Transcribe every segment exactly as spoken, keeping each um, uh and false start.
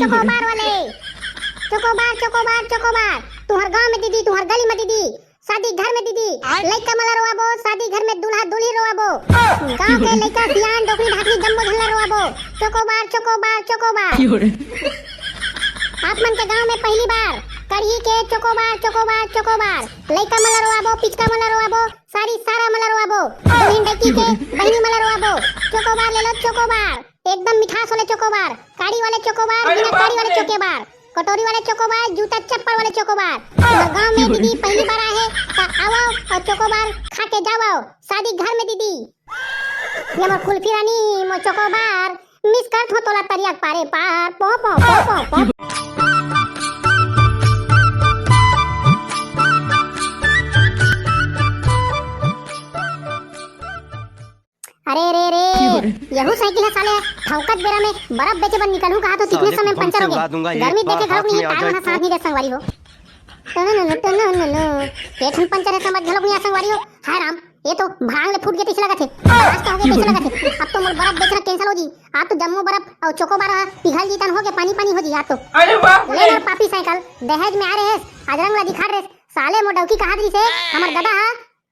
Chocobar वाले। Chocobar, chocobar, chocobar. तुहर गांव में दीदी, तुहर गली में दीदी, शादी घर में दीदी, लइका मन ला रोवाबो, शादी घर में दूल्हा दुल्ही रोवाबो, गांव के लइका सियान डोकरी ढाकरी जम्मो झन ला रोवाबो। Chocobar, chocobar, chocobar. आप मन के गांव में पहली बार कढ़ी के चोकोबार, चोकोबार, चोकोबार। लइका मन ला रोवाबो, पिचका मन ला रोवाबो, सारी सारा मन ला रोवाबो, दुल्हिन डैकी के बहिनी मन ला रोवाबो। चोकोबार ले लो, चोकोबार। एकदम मिठास वाले चोकोबार, काड़ी वाले चोकोबार, अरे बिना बाप काड़ी वाले रे। चोकोबार, कटोरी वाले चोकोबार, जूता चप्पल वाले चोकोबार। अगर गांव में दीदी पहली बार आए हे, त आवो और चोकोबार खा के जावो। शादी घर में दीदी, ये मोर कुल्फी रानी, मोर चोकोबार, मिस करत हों तोला तरिया के पारे पार। पो, पो, पो, पो, पो। अरे रे रे, यहू साइकिल ह साले ठौकत बेरा में बर्फ बेचे बर निकलहूं कहा तो तितने समय पंचर हो गया। गर्मी देखे घलोक नहीं, टायर मन ह साथ नहीं दे संगवारी हो। टननन, टननन, के ठन पंचर हे समझ घलोक नहीं आ संगवारी हो। हाय राम, ये तो भांग ले फूट गे तइसे लगत हे। आज तो हो गे तइसे लगत हे। अब तो मोर बर्फ बेचना कैंसिल हो जी। आज तो जम्मो बर्फ अउ चोकोबार ह पिघल जी तन हो गे, पानी पानी हो जी आज तो। अरे बाप रे। ले मोर पापी साइकिल, दहेज में आ रहे हे, आज रंग ला दिखा रहे हे। साले मोर डौकी कहा रही से, हमर ददा ह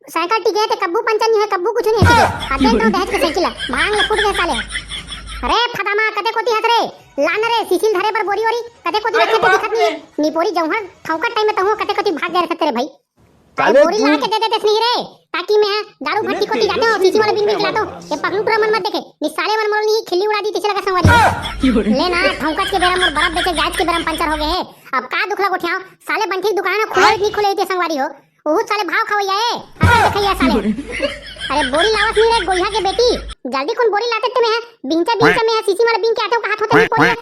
साइकिल टिके हे ते कब्बू पंचर नहीं हे, कब्बू कुछ नहीं हे टिके। अतेक तो दहेज के साइकिल हे, भांग ले फूट गे साले। अरे फदामा, कते कोती हस रे? लान रे, सीसील धरे बर बोरी ओरी, कते कोती रखे ते दिखत नहीं हे। निपोरी जौहर ठौकत टाइम में तहूं कते कोती भाग जाए रहे तेरे भाई। अरे बोरी ला के दे देते नहीं रे, ताकि मैं दारू भट्टी कोती जाते हों, सीसी वाला बीन बीन लातो। ये पगलू टुरा मन मत देखे, निसाले मन मोर नहीं खिल्ली उड़ा दी तइसे लगा संगवारी हो। ले ना, ठौकत के बेरा मोर बर्फ बेचे जात के बेरा में पंचर हो गे हे। अब का दुख ला गोठियाओ, साले बंठी दुकान खुले नहीं खुले होते संगवारी हो। ओहू साले भाव खवैया ए, अकल देखैया साले। अरे बोरी लावत नहीं रे गोइहा के बेटी, जल्दी कुन बोरी लाते ते में हे, बिंचा बिंचा में हे, सीसी वाला बिन के आते हो कहा होते नहीं बोरी।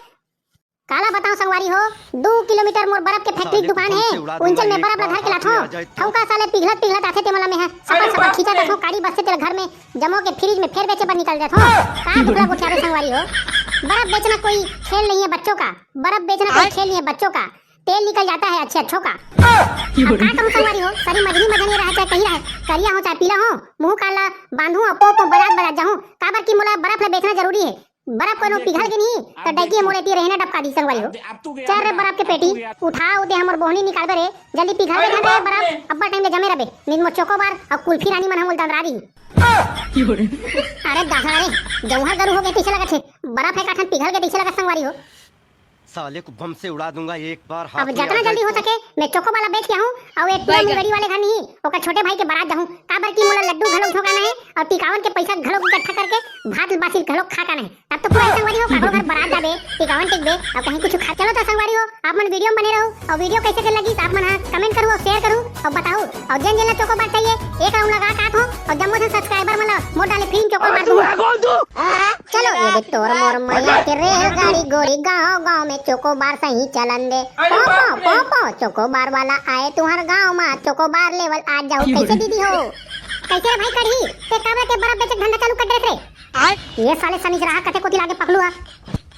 काला बताओ संगवारी हो, दू किलोमीटर मोर बर्फ के फैक्ट्री के दुकान हे, उंचल में बर्फ ला धर के लाथो। ठौका साले पिघलत पिघलत आथे ते मला में हे, सपा सपा खींचा दथो, काड़ी बसते तेल घर में जमो के फ्रिज में फेर बेचे बर निकल जाथो। का दुखला गोठिया रे संगवारी हो, बर्फ बेचना कोई खेल नहीं है बच्चों का, बर्फ बेचना कोई खेल नहीं है बच्चों का। तेल निकल जाता है अच्छे अच्छों का। अब का कहूं संगवारी हो, सरी मझनी मझनी रहे चाहे कहीं रहे, करिया हो चाहे पीला हो, मुंह काला बांधू और पो पो बजात बजात जाहूं, काबर की मोला बर्फ ला बेचना जरूरी है। बर्फ कोनो पिघल के नहीं, तो डैकी मोरे ती रहना डबका दी संगवारी हो। चल रे बर्फ के पेटी, उठा उदे हमर बोहनी निकालबे रे, जल्दी पिघल के रे बर्फ, अब्बा टाइम ले जमे रबे, नित मोर चोकोबार और कुल्फी रानी मन हमोल दंदरा दी। अरे दासड़ा रे, जौहर गरु हो गए तइसे लगत हे, बर्फ हे का ठन पिघल के तइसे लगत संगवारी हो। साले को बम से उड़ा दूंगा एक बार। अब जतना जल्दी हो सके मैं चोकोबार ला बेच के आहूं, अउ एक पूरा मुंगेरी वाले घर नहीं, ओकर छोटे भाई के बारात जाहूं, काबर की मोला लड्डू घलोक झोंकाना हे अउ टिकावन के पैसा घलोक इकट्ठा करके भात बासी घलोक खा काना हे। तब तो पूरा संगवारी हो, काकरो घर बारात जाबे, टिकावन टिकबे, अउ कहीं कुछ खा। चलो तो संगवारी हो, आप मन वीडियो में बने रहो, अउ वीडियो कैसे के लगी आप मन हा कमेंट करू अउ शेयर करू अउ बताओ, अउ जेन जेन ला चोकोबार चाहिए एक राउंड लगा काट हो, अउ जम्मो जन सब्सक्राइबर मन ला मोर डाले फ्री में चोकोबार दूं। चलो, ये दे तोर मोर मया के रेलगाड़ी गोरी, गांव गांव में चोकोबार सही चलन दे। अरे पो, पो, बाप रे। पो, पो, चोकोबार वाला आए तुहर गांव मा, चोकोबार लेवल आज जाऊ। कैसे दीदी हो? कैसे रे भाई कढ़ी? ते काबर के बर्फ बेचे के धंधा चालू कर दे रे? ये साले सनीचरहा कते कोती लागे पकलू हा।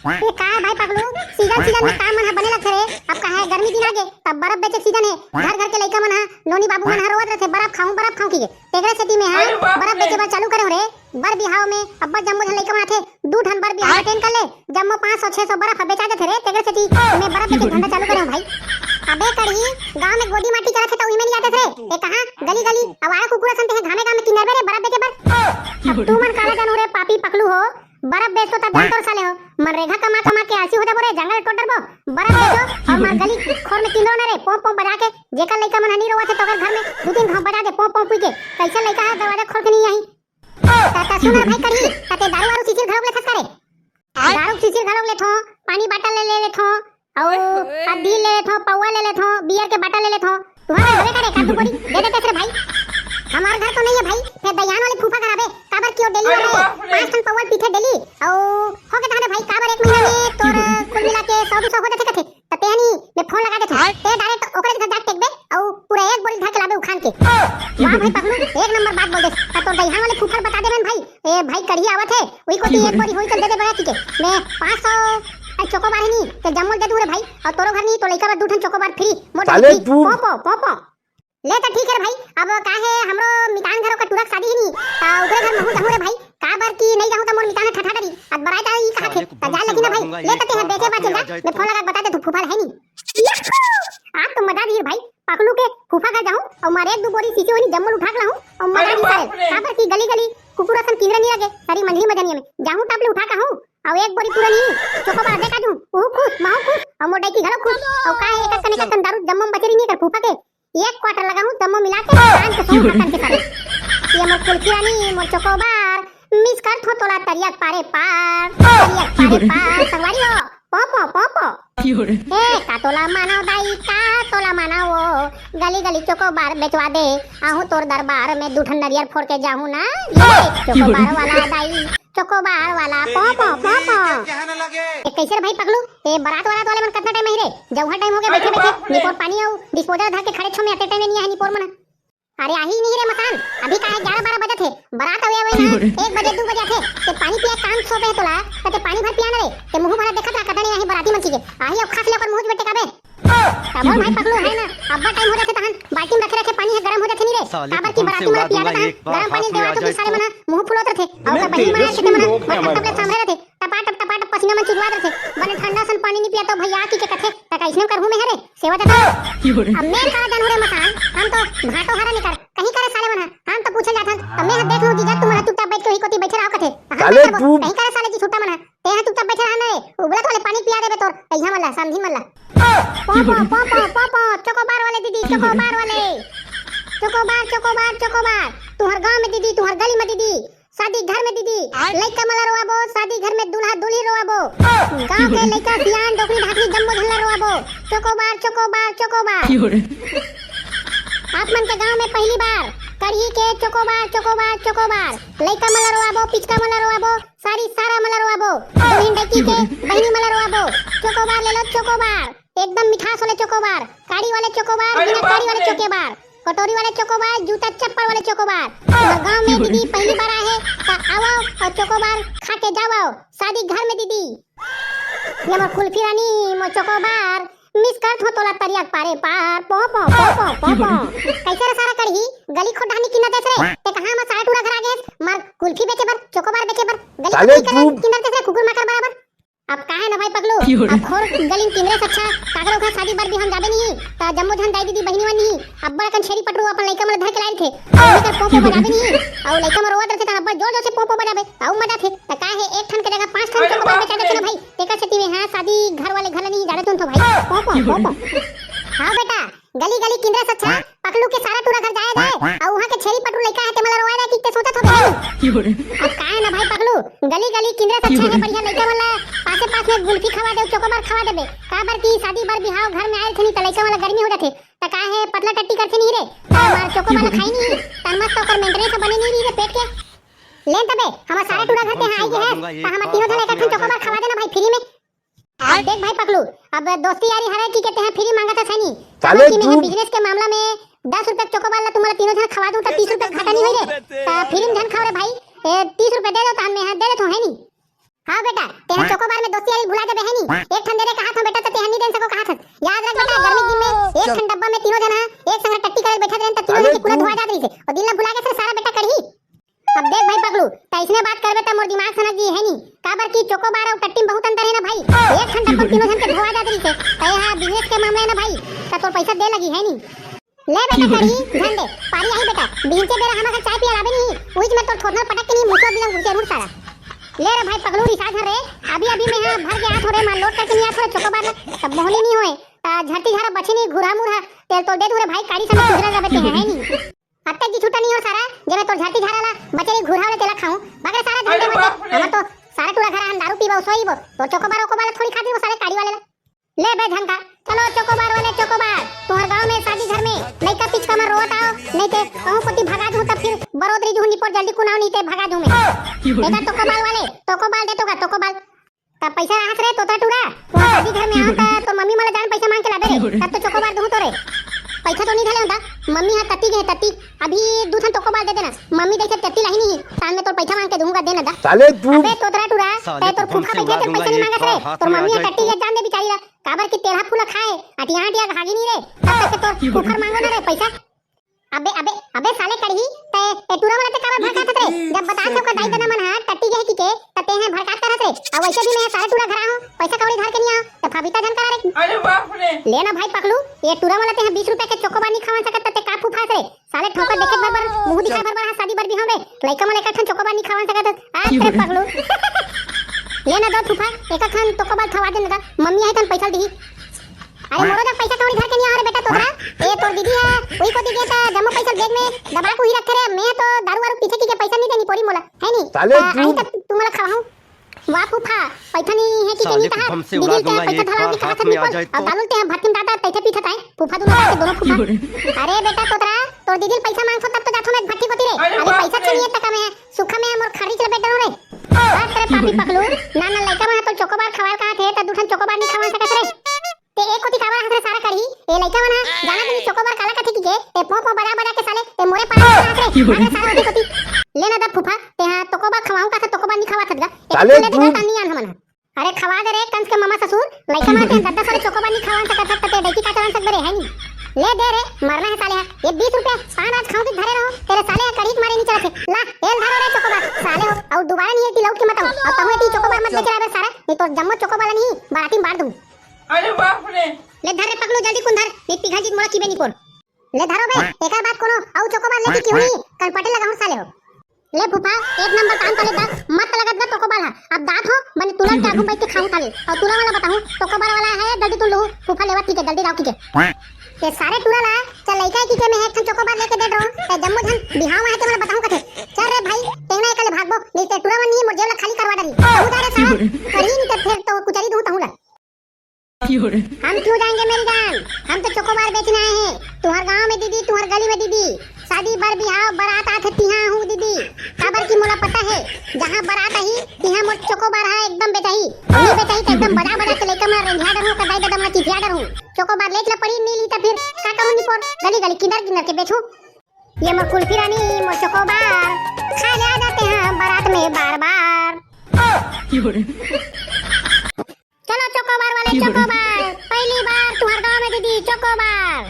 ये का है भाई पकलू? सीजन सीजन में काम मन हा बने लगथे रे। अब का है गर्मी दिन आगे, तब बर्फ बेचे के सीजन है। घर घर के लइका मन हा, नोनी बाबू मन हा रोवत रहथे, "बर्फ खाऊं, बर्फ खाऊं" कहिके। तेकरे सेती में हा अरे बाप रे। बर्फ बेचे बर चालू करे हो रे। बर बिहाव में अब्बड़ जम्मो झन लइका मन आथे, दू ठन बर बिहाव अटेंड कर ले, जम्मो पाँच सौ छह सौ बर्फ बेचा देथे रे, तेकर सेती मैं बर्फ बेचे के धंधा चालू करे हूं भाई। अबे कढ़ी, गांव में गोदी माटी चलत हे त उही में नहीं आते रे। ए कहां गली गली आवारा कुकुर असन ते घामे घामे किंजरबे रे बर्फ बेचे बर। अब तू मन काला जानू रे पापी पकलू हो, बर्फ बेचतो त जानतो साले हो, मनरेगा कमा कमा के आलसी हो जाबो रे, जंगल टोट डरबो। बर्फ बेचो और मार गली खोर में किंजरो ना रे, पों पों बजा के, जेकर लइका मन हनी रोवत हे तोकर घर में दू तीन घाव बजा दे, पों पों पी के। कैसे लइका है दरवाजा खोल के नहीं आई। त, त सुन रे भाई कढ़ी, त ते दारू वारू सीसी घलोक लेथस का रे? आय? दारू सीसी घलोक लेथो, पानी बाटल ले, ले लेथो, अउ ओए होए। अद्धी ले लेथो, पौवा ले लेथो, बियर के बाटल ले लेथो। तुहर हवे का रे, का तू बोली? दे देते रे भाई। हमार घर तो नहीं है भाई, फेर दईहान वाले फूफा घर आबे, काबर कि वो डेली अरे आबे, बाप रे। पाँच ठन पौवा पीथे डेली, अउ हो के तहां रे भाई, काबर एक महीना में तोर कुल मिला के सौ दू सौ हो जाथे कथे। त तेहनी मैं फोन लगा देथों। आय। ते डायरेक्ट ओकरे घर जाके टेकबे, अउ पूरा एक बोरी धर के लाबे उखान के। वाह भाई पगलू, एक नंबर बात बोल दे। त तोर दईहान वाले फूफा ल बता देबे न भाई। ए भाई कढ़ी आवत हे, उही कोती एक बोरी होई चल दे दे बड़ा ठीक है। मैं पाँच सौ चोकोबार ही नहीं, ते जम्मो दे दूं रे भाई। अउ तोरो घर नहीं, तो लइका बर दू ठन चोकोबार फ्री, मोर साले तू। पो, पो, पो, पो। ले त ठीक है रे भाई, अब का है हमरो मितान घर ओकर टुरा के शादी ही नहीं, त ओकरे घर महू जाहूं रे भाई, काबर कि नहीं जाहूं त मोर मितान ह ठठा डरी। अब बरात आई कहा थे, त जा लगी ना भाई, ले त तेहा बेचे बाचे जा, मैं फोन लगा के बता दे तू फूफा है नी। आज तो मजा दी भाई, पकलू के फूफा घर जाहूं अउ मारे एक दू बोरी सीसी होनी जम्मो ल उठा के लाहूं अउ मजा दी सारे। काबर कि गली गली कुकुर असन किंजरे नहीं लगे, सारी मंझली मजनिया में जाहूं तब ले उठा के आहूं। अउ एक बोरी पूरा नहीं, चोकोबार देखा दूं, उहू खुश, महू खुश, अउ मोर डैकी घलो खुश। अउ का है, एक कने एक कन दारू जम्मो में बचे रही नहीं कर फूफा के, एक क्वार्टर लगाहूं जम्मो मिला के, कान के सोना कान के सारे। ये मोर कुल्फी रानी, मोर चोकोबार, मिस कर थो तोला तरिया पारे पार, तरिया पारे पार, संगवारी हो, पो पो पो पो। ए, का तोला मानव दाई, का तोला मानव ओ, गली गली चोकोबार बेचवा दे, आहूं तोर दरबार में दू ठन नरियर फोड़ के जाहूं ना, ये चोकोबार वाला दाई, चोकोबार वाला, पो पो पो पो। ए, कैसे रे भाई पकलू, ए बरात वरात वाले मन कतना टाइम आही रे? जौहर टाइम हो गया बैठे बैठे, निपोर पानी अउ डिस्पोजल धर के खड़े छो में अते टाइम नहीं आहे निपोर मन। अरे आही नहीं रे मसान, अभी का है ग्यारह बारह बजे थे, बरात आवे आवे ना, एक बजे दू बजे आथे, ते पानी पिया काम सो पे तोला, त ते पानी भर पिया ना रे, ते मुंह भरा देखत रहा कतने आही बराती मन चीजे, आही अब खास ले ओकर मुंह बेटे काबे। का बोल भाई पकलू है ना, अब्बा टाइम हो जाथे तहन बाल्टी में रखे रखे पानी है गरम हो जाथे नहीं रे, काबर की बराती मन पिया ना तहन गरम पानी देवा तो सारे मना मुंह फुलोत रथे, अउ का बहिनी मना के मना बरखा तबले सामने रथे, टपाटप टपाटप पसीना मन चुरवात रथे, बने ठंडा सन पानी नहीं पिया तो भैया की के कथे, त कैसने करहूं मैं हरे? सेवा जता। अब मैं का जानू रे मसान, हम तो भाटो हरा निकर, कहीं करे साले मन ह, हम तो पूछे जाथन, त मैं ह देख लूं जीजा, तुम मन चुपचाप बैठ के वही कोती बैठे रहो कथे। त हम साले का करबो? तू कहीं करे साले जी छुट्टा मन ह, ते ह चुपचाप बैठे रहा ना रे, उबलत वाले पानी पिया देबे तोर, कहिया मन ला, समधी मन ला। पो, पो, पो, पो, पो, पो, चोकोबार वाले दीदी, चोकोबार वाले। Chocobar, chocobar, chocobar. तुहर गांव में दीदी, तुहर गली में दीदी। शादी घर में दीदी, आय। लइका मन ला रोवाबो, शादी घर में दूल्हा दुल्ही रोवाबो। गांव के लइका सियान डोकरी ढाकरी जम्मो झन ला रोवाबो। Chocobar, chocobar, chocobar. क्यों रे? आप मन के गांव में पहली बार कढ़ी के चोकोबार, चोकोबार, चोकोबार। लइका मन ला रोवाबो, पिचका मन ला रोवाबो, सारी सारा मन ला रोवाबो। दुल्हिन डैकी के बहिनी मन ला रोवाबो। चोकोबार ले लो, चोकोबार। एकदम मिठास वाले चोकोबार, काड़ी वाले चोकोबार, अरे बिना काड़ी वाले बाप रे। चोकोबार, कटोरी वाले चोकोबार, जूता चप्पल वाले चोकोबार। अरे गांव में दीदी पहली बार आए हैं, तो आओ और चोकोबार खा के जाओ। शादी घर में दीदी, ये मोर कुल्फी रानी, मोर चोकोबार, मिस कर थो तोला तरिया पारे पार, पो, पो, पो। कैसे रे सारा कढ़ी, गली खोट ढानी किन्ना देस रे, ते कहां म सारा टूरा घर आ गेस, मार कुल्फी बेचे बर, चोकोबार बेचे बर, गली साले खोट किन्ना देस रे, कुकुर माकर बराबर। अब काहे ना भाई पगलू, क्यों रे? अब खोर गलिन किंगरे से अच्छा, काकरो घर शादी बर भी हम जाबे नहीं, त जम्मो झन दाई दीदी बहिनी मन नहीं, अब्बड़ अकन छेरी पटरू अपन लइका मन धर के लाइल थे, अउ उनकर पोंपो बजाबे नहीं, अउ लइका मन रोवत रथे त अब्बड़ जोर जोर से पोंपो बजाबे, त अउ मजा थे। त का हे, एक ठन के जगह पांच ठन चोकोबार बेचा देथे ना भाई, तेकर सेती में हां शादी घर वाले घर नहीं जाने तुम तो भाई, पोंपो, क्यों रे? पोंपो। हां बेटा, गली गली किंदरे से अच्छा पकलू के सारा टूरा घर जाए दे, अउ उहां के छेरी पटरू लइका हे ते मला रोवाए दे कि ते सोचत होबे नहीं। अब काहे ना भाई पकलू, गली गली किंदरे से अच्छा हे बढ़िया लइका वाला पासे पास में गुल्फी खवा दे, चोकोबार खवा देबे। काबर की शादी बर बिहाव घर में आयल थे नहीं त लइका वाला गर्मी हो जाथे। त का हे पतला टट्टी करथे नहीं रे, त हमार चोकोबार खाई नहीं, त मस्त ओकर मेंटेनेंस बने नहीं रही रे पेट के। लेन तबे हमार सारा टूरा घर ते हां आई गे हे, त हमार तीनों झन एक ठन चोकोबार खवा देना भाई फ्री में। अब देख भाई पकलू, अब दोस्ती यारी हरे कि के तेहा फ्री मांगत हस नहीं। साले काबर कि मैं तू बिजनेस के मामला में दस रुपया चोकोबार ला तुम्हारा तीनों झन खवा दूं त तीस रुपया घाटा नहीं होई रे। त फ्री में झन खाओ रे भाई, ए, तीस रुपया दे दो तान में हां दे देथो है नहीं। हां बेटा, तेहा चोकोबार में दोस्ती यारी भुला जाबे है नहीं। एक ठन दे दे कहा था बेटा त तेहा नहीं दे सको कहा था। याद रख बेटा, गर्मी दिन में एक ठन डब्बा में तीनों झन हां एक संग टट्टी करे बैठा रहे त तीनों झन के पूरा धुआ जात रही से। और दिल ना भुला के फिर सारा बेटा कढ़ी। अब देख भाई पगलू, त इसने बात करबे त मोर दिमाग सनक जी है नी, काबर की चोकोबार अउ टट्टी में बहुत अंतर है ना भाई। एक ठन डब्बा तीनों झन के धोआ जात रही से, त ये हां बिजनेस के मामला है ना भाई, त तोर पैसा दे लगी है नी। ले बेटा कढ़ी, झन दे, पारी आई बेटा, बिहंचे बेरा हमर घर चाय पिया लाबे नहीं, उइच में तोर थोथना पटक के नहीं मुसवा बिलम घुसे रूढ़ सारा। ले रे भाई पगलू रिसा झन रे, अभी अभी में हां भर के आत हो रे, मां लोड करके नहीं आत हो रे चोकोबार ला, तब मोहनी नहीं होए, त झरती झरा बचे नहीं घुरा मुरा, तेल तो दे दू रे भाई, काड़ी समेत सुधरा जाबे ते है नहीं। अत्ते जी छूटा नहीं हो सारा, जे मैं तोर झाटी झारा ला, बचरी घुराव ले तेला खाऊं। बाकरे सारा झंडे मत दे। हमर तो सारा टूरा घर हम दारू पीबो, सोईबो। तोर चोकोबार ओकोबार ला थोड़ी खातिर वो सारे काड़ी वाले ला। ले बे झनका, चलो चोकोबार वाले चोकोबार। तोहर गांव में शादी घर में लइका पिचका मर रोवत आओ, नहीं ते कहूं कोती भगा दूं तब फिर बरोदरी जूं निपोर जल्दी कुनाव नहीं ते भगा दूं मैं। देखा तोकोबार वाले, तोकोबार दे तो का तोकोबार। त पैसा राहत रे तोता टूरा, वहाँ शादी घर में आओ त तोर मम्मी मला जान पैसा मांग के लाबे रे, तब तो चोकोबार दूं तोरे। पैसा तो नहीं धले होता, मम्मी हा तत्ती के तत्ती, अभी दू ठन चोकोबार दे देना, मम्मी देखे तत्ती लाही नहीं, तान में तोर पैसा मांग के दूंगा देना दा। साले तू अबे तोतरा टूरा, ते तोर फूफा बैठे तेरे पैसा नहीं मांगत रे, तोर मम्मी हा तत्ती के जान दे बिचारी ला, काबर की तेरहा फूला खाए, अटिया अटिया भागी नहीं रे, तब तक के तोर फूफर मांगो ना रे पैसा। अबे अबे अबे साले कड़ही, ते ए टूरा मन ला ते काबर भड़कात हस रे? जब बतात हे ओकर दाई ददा मन ह टट्टी गे हे किके, त ते ह भड़कात करत रे। अउ वइसे भी मैं साले टूरा घर आहूं, पइसा कौड़ी धर के नइ आहूं, त फबीता झन करा रे। अरे बाप रे। ले ना भाई पकलू, ए टूरा मन ला ते ह बीस रुपया के चोकोबार नइ खवान सकत, त ते का फूफा हस रे? साले ठोकर देखे बर बर, मुंह दिखाए बर बर, आज शादी बर बिहाव में लइका मन ला एक ठन चोकोबार नइ खवान सकत हस। आ तेरे पकलू। ले ना दो फूफा, एक ठन चोकोबार खवा दे ना, मम्मी आही तहन पइसा ल दिही। अरे मोरो जग पइसा कौड़ी धर के नइ आंव रे बेटा तोतरा। ए तोर दीदी ह उही कोती गे त जम्मो पइसा ल bag में दबा के उही रखे रे। मैं तो दारू वारू पीथे किके पइसा नइ दे निपोरी मोला, हे नी? साले आ, तू आही त तुमन ला खवाहूं। वाह फूफा, पइसा नइ हे किके नइ कहा, दीदी ल कहा पइसा धरा नइ कहा निपोर। अउ दारू ल ते ह भट्ठी म डारत हस तइसे पीथस आय फूफा, दूनों जाके दूनों फूफा। अरे बेटा तोतरा, तोर दीदी ल पइसा मांगथों तब तो जाथों मैं भट्ठी कोती रे। अरे पइसा छीनिए तक में सुखा में मोर खर्री चला बैठ डरो रे। बात करे पापी पकलू, ना ना लइका मन ह तो चोकोबार खवाय ल कहाथे, त दू ठन चोकोबार नइ खवा सकत रे। ते एक कोती काबर हंसत रे सारा कड़ही? ए लइका मन ह जानत नइ चोकोबार काला कथे किके, ए पों पों बजा बजा के साले, ए मोरे पारा हंसत रे। अरे सारा ओती कोती। ले ना द फूफा, ते ह चोकोबार खवाहूं कहाथे, चोकोबार नइ खवाथस गा। ए साले ले दे तू। गा, तानी आन हमन ह। अरे खवा दे रे कंस के ममा ससुर, लइका मन ह ते दस दस वाले चोकोबार नइ खवा सकत हस, त ते डैकी का चला सकबे रे, हे नी? ले दे रे, मरना हे साले ह। ए बीस रुपया पान आज खाहूं कि धरे रहूं, तेरे साले ह कड़ही के मारे नइ चलत हे। ला, ए ल धरो रे चोकोबार, साले हो। अउ दुबारा नइ एती लौट के मत आव। अउ कहूं एती चोकोबार मत लेके आबे सारा, नइ तो जम्मो चोकोबार ल नइ बाराती म बांट दूं। अरे बाप रे। ले धर रे पकलू, जल्दी कुन धर, नइ पिघल जीत मोला चिबे निपोर। ले धरो बे, एकर बाद कोनो अउ चोकोबार लेके किहूं नइ, कनपटे लगाहूं साले हो। ले फूफा, एक नंबर काम कर ले दा, मस्त लगत गा चोकोबार ह। अब दात हो, बने तुला के आगू बइठ के खाहूं साले। अउ तुला वाला बताहूं, चोकोबार वाला हे, जल्दी तुम लोग फूफा लेवत किके, जल्दी लाव किके। ये सारे टूरा ला, चल लइका हे किके मैं एक ठन चोकोबार लेके दे डरो, ते जम्मो झन बिहाव म हे ते मोला बताहूं कथे। चल रे भाई, तेंगना एकले भागबो, नइ ते टूरा मन नइ मोर जेब ला खाली करवा डरही। तहूं जा रे सारा, कहीं नइ ते फेर तो कुचरी दूं तहूं ला। हम क्यों जाएंगे मेरी जान, हम तो चोकोबार बेचने आए हैं। तुम्हारे गांव में दीदी, तुम्हारे गली में दीदी, शादी बर बिहाव बरात आथे तिहां हूं दीदी। काबर कि मोला पता हे, जहां बरात आही, तिहां मोर चोकोबार ह एकदम बेचाही। नइ बेचाही त एकदम बजा बजा के लइका मन रेंझा डरहूं, ओकर दाई ददा मन चिचिया डरहूं। चोकोबार लेच ला पड़ी, नइ ली त फिर का करहूं निपोर, गली गली किंदर किंदर के बेचहूं। ये मोर कुल्फी रानी, मोर चोकोबार, खा ले आ जाते हैं बारात में बार बार। चलो चोकोबार वाले चोकोबार, पहली बार तुम्हारे गांव में दीदी चोकोबार।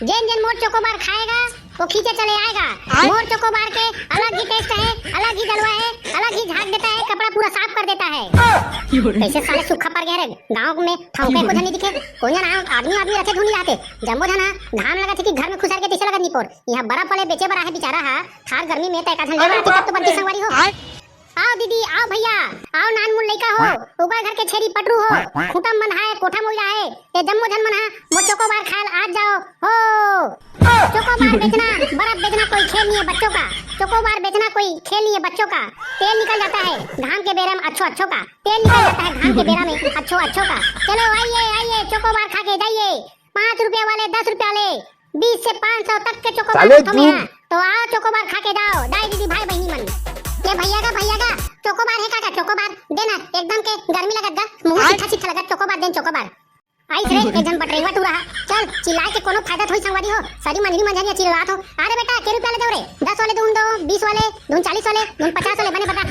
जेन जेन मोर चोकोबार खाएगा, वो खींचे चले आएगा। मोर चोकोबार के अलग ही taste है, अलग ही जलवा है, अलग ही झाग देता है, कपड़ा पूरा साफ कर देता है। कइसे साले सुक्खा पर गे रे, गांव में ठाउके को झन नइ दिखे, कोन झन आदमी आदमी रथे धुन नइ लाते, जम्मो झन ह घाम लगत हे कि घर में खुसर गे तइसे लगत निपोर। इहां बर्फ वाले बेचे बर आहे बिचारा ह, थार गर्मी में त एक आध झन लेबर आती तब तो बनती संगवारी हो। आओ दीदी, आओ भइया, आओ नानमुन लइका हो, ऊपर घर के छेरी पटरू हो, खूंटा म बंधाय कोठा म उइला हे, ये जम्मो झन मन ह मोर चोकोबार खाय ल आ जाव हो। चोकोबार बेचना, बर्फ बेचना कोई खेल नहीं है बच्चों का। चोकोबार बेचना कोई खेल नहीं है बच्चों का। तेल निकल जाता है घाम के बेरा में अच्छो अच्छो का। तेल निकल जाता है घाम के बेरा में अच्छो अच्छो का। चलो आइए, आइए, चोकोबार खा के जाइए। पाँच रुपया वाले, दस रुपया वाले, बीस से पाँच सौ तक के चोकोबार साले खाथों मैं ह। तो आओ चोकोबार खा के जाओ, दाई दीदी भाई बहिनी मन। ये भइया का, भइया का, चोकोबार हे काका, चोकोबार दे ना, एकदम के गर्मी लगत गा, मुंह आय। सिट्ठा सिट्ठा लगत, चोकोबार दे न, चोकोबार। आइस रे, एक झन बटरेवा टूरा ह। चल, चिल्लाय के कोनो फायदा थोड़ी संगवारी हो, सारी मंझनी मंझनिया चिल्लात हो। अरे बेटा, के रुपया ले देव रे? दस वाले दूं दो, बीस वाले दूं, चालीस वाले दूं, पचास वाले, बने बता।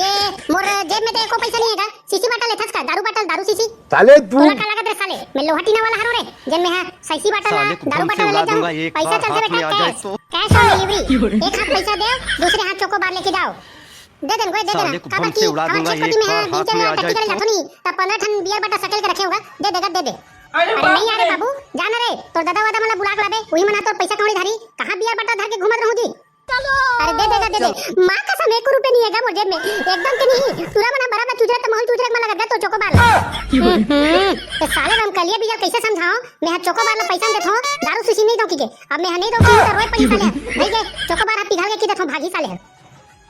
ये मोर जेब में तो एको पैसा नहीं है गा, शीशी बाटल लेथस का? दारू बाटल, दारू शीशी? साले तू। तोला का लागत रे साले? मैं लोहा टीना वाला हरो रे, जेन में हा शीशी बाटल ला, दारू बाटल ले जाऊं? पैसा चलथे बेटा, cash, cash on delivery। एक हाथ पैसा दे, दूसरे हाथ चोकोबार लेके जाओ। दे देन गोय, दे देन। काबर कि हमर छेरकोती में हा बीच में टट्टी करे जाथो नी, त पंद्रह ठन beer बाटल सकेल के रखे होगा, दे देगा, दे दे। अरे नहीं, अरे बाबू, जा ना रे, तोर ददा वदा मन ला बुला के लाबे, उही मन हा तोर पैसा कौड़ी धरी, कहां beer बाटल धर के घूमत रहूं जी? अरे दे दे ना, दे दे। मां कसम, एको रुपया नहीं है गा मोर जेब में। एकदम के नहीं। टूरा मन हा बराबर चुचरा त महूं चुचरा के मन लगत गा तोर चोकोबार ला। हम्म, ए साले रमकलिया बिजल कैसे समझाओ? मैं हा चोकोबार ला पैसा नहीं देथो, दारू शीशी नहीं दो की के। अब मैं हा नहीं दो की तो रोए पड़ी साले। भाई के चोकोबार हा पिघल के की देथो, भागी साले।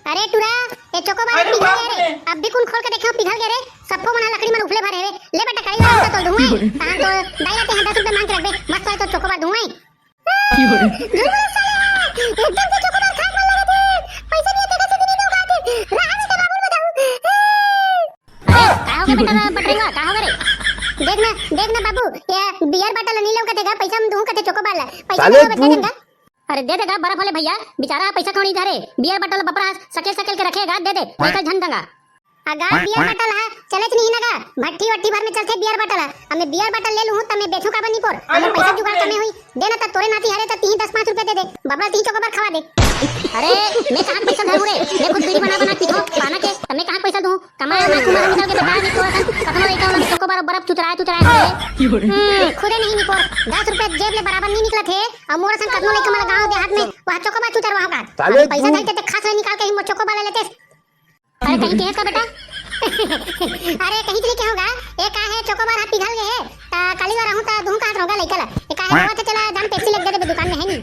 अरे टूरा, ए चोकोबार पिघल गे रे। अब भी कुन खोल के देखे हो पिघल गे रे। सप्पो मन हा लकड़ी मन उफले भरे हे। ले बेटा कड़ी वाला तो धुआं। तहां तो दाई ला ते हा दस रुपया मांग के रखबे। मस्त है तो चोकोबार धुआं। एकदम से चोकोबार खाए मन लगे थे। पैसा नहीं है, तेरे से नहीं दूंगा आज। रहा नहीं तो बाबू बताऊं। अरे, का हो गया बेटा, बटरेवा, का हो गया रे? देख ना, देख ना बाबू, ये beer बाटल नहीं लेव कथे गा, पैसा हम दूं कथे चोकोबार ला। पैसा साले नहीं है, तू। बता देगा। अरे दे देगा बर्फ वाले भैया, बेचारा पैसा कौड़ी धरे, beer बाटल बपरा सकेल सकेल के रखेगा, दे दे, नहीं तो झन दंगा। अगा बियर बॉटल ह चलेच नहीं ना गा, भट्ठी वट्ठी भर में चलथे बियर बॉटल ह। अब मैं बियर बॉटल ले लूँ त मैं बेचूँ काबर निपोर? अब मैं पैसा जुगाड़ कमे हुई, दे ना त तोरे नाती हरे त तीन दस पाँच रुपया दे दे, बाबा तीन चोकोबार खवा दे। अरे मैं कहाँ पैसा धरू रे, मैं खुद बीड़ी बना बना पीथो पाना के, त मैं कहाँ पैसा दूँ? कमाए ना तुम्हारा निकल के बेटा, नहीं तो असन कतनो लइका वाला चोकोबार बर्फ चुचराए चुचराए हम्म, खुदे नहीं निपोर, दस रुपया जेब ले बराबर नहीं निकला थे। अब मोर असन कतनो लइका वाला गाँव देहात में वहाँ चोकोबार चुचरवाहूँ का? साले पैसा तू धरते ते खास ले निकाल के ही मोर चोकोबार ले लेते। अरे कहीं के का बेटा? अरे कहीं चले के होगा? ए का है चोकोबार हा पिघल गए है। ता काली बार रहूं ता दूं का हाथ रोगा लइका ला। ए का है रोगा थे चला जान पेप्सी लेके दे दे दुकान में है नहीं।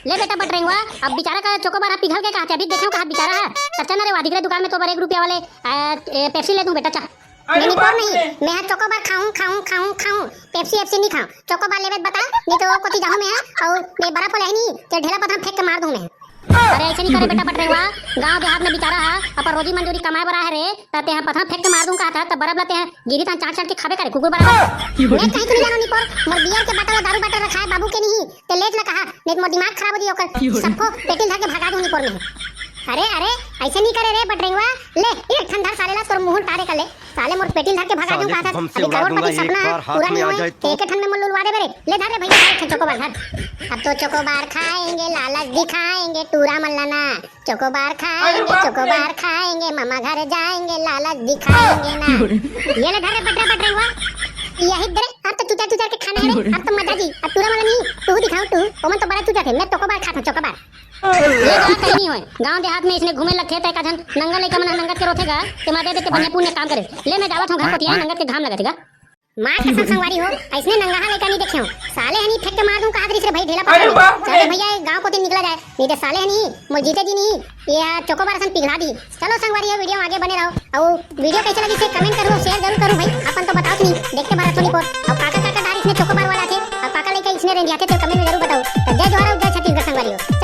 ले बेटा बटरेंगवा, अब बेचारा का चोकोबार हा पिघल के कहा थे अभी देखे कहा बेचारा है। अच्छा ना रे वादिक रे दुकान में तो बार एक रुपया वाले आ, ए, पेप्सी ले दूं बेटा चा। नहीं निपोर नहीं, मैं हा चोकोबार खाऊं खाऊं खाऊं खाऊं। पेप्सी एप्सी नहीं खाऊं, चोकोबार लेवे त बता, नहीं तो कोती जाहूं मैं हा। और मैं बर्फ वाला है नहीं, ते ढेला पथरा फेंक के मार दूं मैं। अरे ऐसे नहीं करे बेटा बटरेंगवा, गांव देहात में बेचारा है अपन रोजी मंजूरी कमाए बर आहे रे, त ते हा पथरा फेंक के मार दूं कहा था, त बर्फ ला ते हा गिरी तहां चाट चाट के खाबे करे कुकुर बराबर। मैं कहीं तो नहीं जानो निपोर, मोर बियर के बाटल दारू बाटल रखा है बाबू के नहीं, ते लेज ला कहा, नहीं तो मोर दिमाग खराब हो जी ओकर। सबको पेटिल धर के भगा दूं निपोर में। अरे अरे, ऐसे नहीं करे रे बटरेंगवा, ले एक ठन धर साले ला तोर मुंह तारे कर ले। साले मोर पेटिल धर के भगा दूं कहा था, अभी करोड़पति सपना है पूरा नहीं होए, तो एक ठन में मुल्लू लुआ देबे रे। ले धर रे भैया, धर एक ठन चोकोबार धर। अब तो चोकोबार खाएंगे, लालच दिखाएंगे, टूरा मल्लाना। चोकोबार खाएंगे, चोकोबार खाएंगे, मामा घर जाएंगे, लालच दिखाएंगे ना। ये ले धर रे बटरा बटरेंगवा। यही दे रे, अब तो चुचर चुचर के खाना है रे, अब तो मजा जी। अब टूरा मल्ला नहीं, तू दिखाओ तू, ओमन तो बड़ा चुचर थे, मैं चोकोबार खाता हूँ, चोकोबार। ये बात कहीं नहीं होय। गांव देहात में इसने घूमे लगथे, त का झन नंगा लइका मन नंगत के रोथे गा, ते मा दे देते बढ़िया पुण्य काम करे। ले मैं जावत हूँ घर कोतिया, नंगत के घाम लगत हे गा। माँ कसम संगवारी हो, ऐसने नंगाहा लइका नहीं देखे हो। साले हनी फेंक के मार दूं कहा रिस रे भाई ढेला पकड़। चलो भैया गांव कोती निकला जाए, नहीं तो साले हनी मोर जीते जी नहीं, ये चोकोबार असन पिघला दी। चलो संगवारी हो, वीडियो में आगे बने रहो। और वीडियो कैसे लगी से कमेंट करो, शेयर जरूर करो भाई। अपन तो बताओ नहीं, देखते बार थोड़ी पोर। और काका काका डार इसने चोकोबार वाला थे, और काका लइका इसने रेंधिया थे, तो कमेंट में जरूर बताओ। तो जय जोहार और जय छत्तीसगढ़ संगवारी हो।